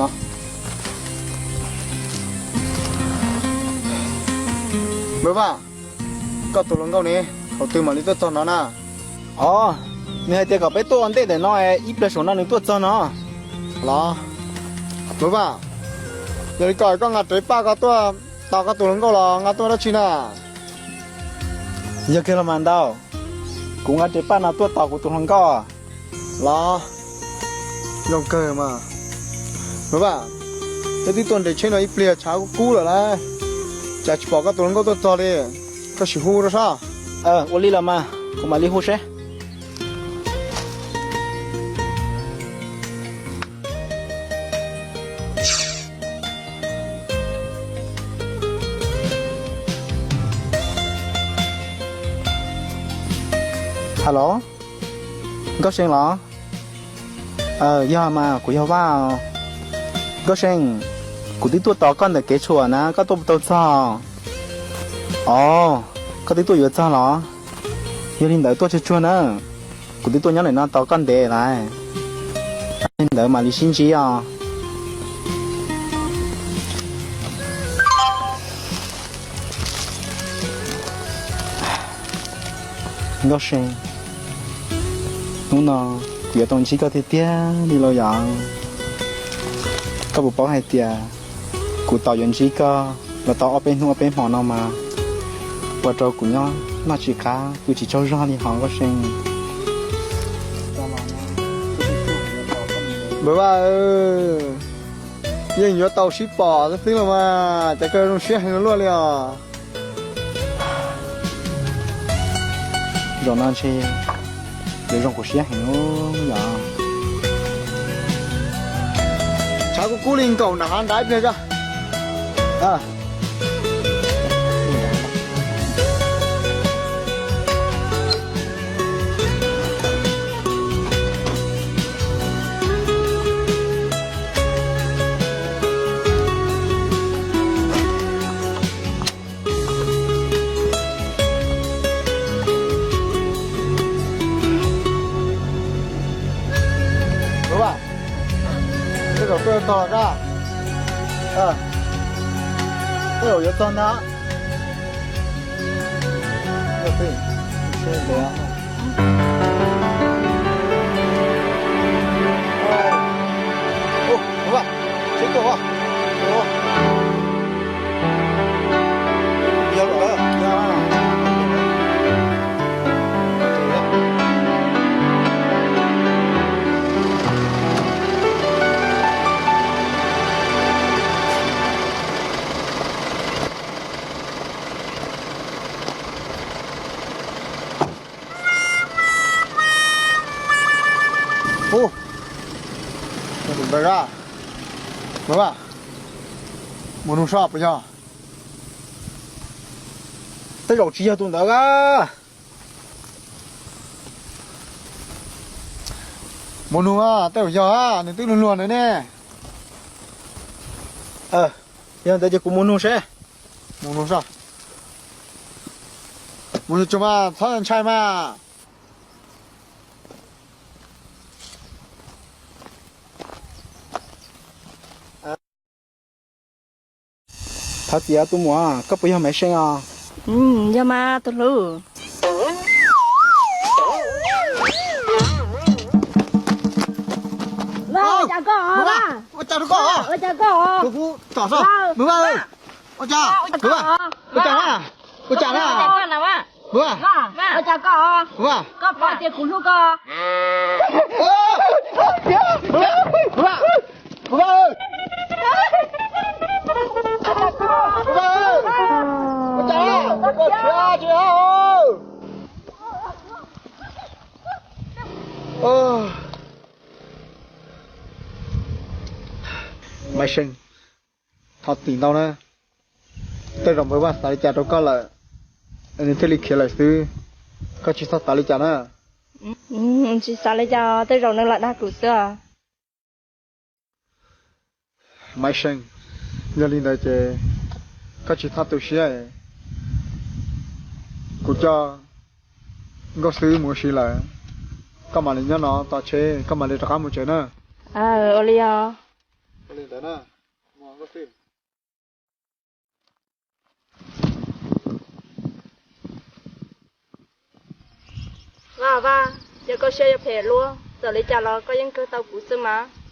no. Npawg Vaj, koj tus hluas nkauj ne, thaum twg mam li tuaj txog no na? Os, nws hais tias kom peb tuaj ua ntej ntawm no, ib pliag saum no nws tuaj txog no. Los, Npawg Vaj, yog li ko koj nqa rawv paj koj tuaj tos koj tus hluas nkauj los nqa tuaj dab tsi na? Yog kawg los mas ntau, kuv nqa rawv paj no tuaj tos kuv tus hluas nkauj. Los, zoo kawg mas. Npawg Vaj, peb twb tuaj nres tsheb no ib pliag tshav kub kub lawm lauj, cas tsis pom koj tus hluas nkauj tuaj txog li, koj sim hu rau seb. Ua li los mas, kuv mam li hu seb. Hello, Nkauj See los? Yog mas, kuv yog Vaj. Nkauj See, kuv twb tuaj tos koj ntawm kev tshuam na, koj tuaj puas tau txog? Os, koj twb tuaj yuav txog los? Yog li ntawd tuaj tsuag tsuag na, kuv twb tuaj nyob ntawm no tos koj ntev lawm. Yog li ntawd mam li sib ntsib os. Nkauj See, hnub no kuv yuav tau ntsib koj tiag tiag li los yom? Koj puas paub hais tias kuv tos yuav ntsib koj los tau ob peb hnub ob peb hmo no mas, ua rau kuv nyob noj tsis qab pw tsis tsaug zog li hos Nkauj See. Npawg Vaj, yeej yuav tau sib pom xwb los mas, cas koj zoo siab heev luaj li os. Zaum no ntshe yuav zoo kuv siab heev yom. Tshav kub kub li nkaum nram hav nrad ib pliag tso. Npawg Vaj, tej zaum tuaj txog kab, tej zaum yuav txog ntag. Ub, tus ntawd a, Npawg Vaj, Mus Nug Soj puas yog? Tej zaum tsis yog tus ntawd a. Mus Nug a, tej zaum yog a, nws twb luag luag ntawd ne. Yog ntawd ces kuv mus nug seb. Mus nug soj. Mus nug tsuag mas txhob ntshai mas. Thov txim os tus muam, koj puas yog Maiv Seej os? Yog mas tus hlub. Ua cas rau koj? Ua cas koj? Ua cas? Ua cas na? Ua cas na? Ua cas koj? Ua cas koj? Koj pom tias kuv hlub koj. Maiv Seej, thov txim ntau na. Tej zaum Npawg Vaj xav li cas rau koj lawm, nws thiaj li khiav lawm xwb. Koj tsis txhob xav li cas na. Tsis xav li cas, tej zaum nws lam dag kuv xwb. Maiv Seej, yog li ntawd ces koj tsis txhob tu siab. Kuv coj Nkauj Xwb mus ua si lawm, koj mam li nyob no tos tsheb, koj mam li rov qab mus tsev na. Ua li os. li ntawd na. Vaj Vaj, yog koj siab yuav phem luaj, txawm li cas los koj yeej kawg tau kuv xwb mas.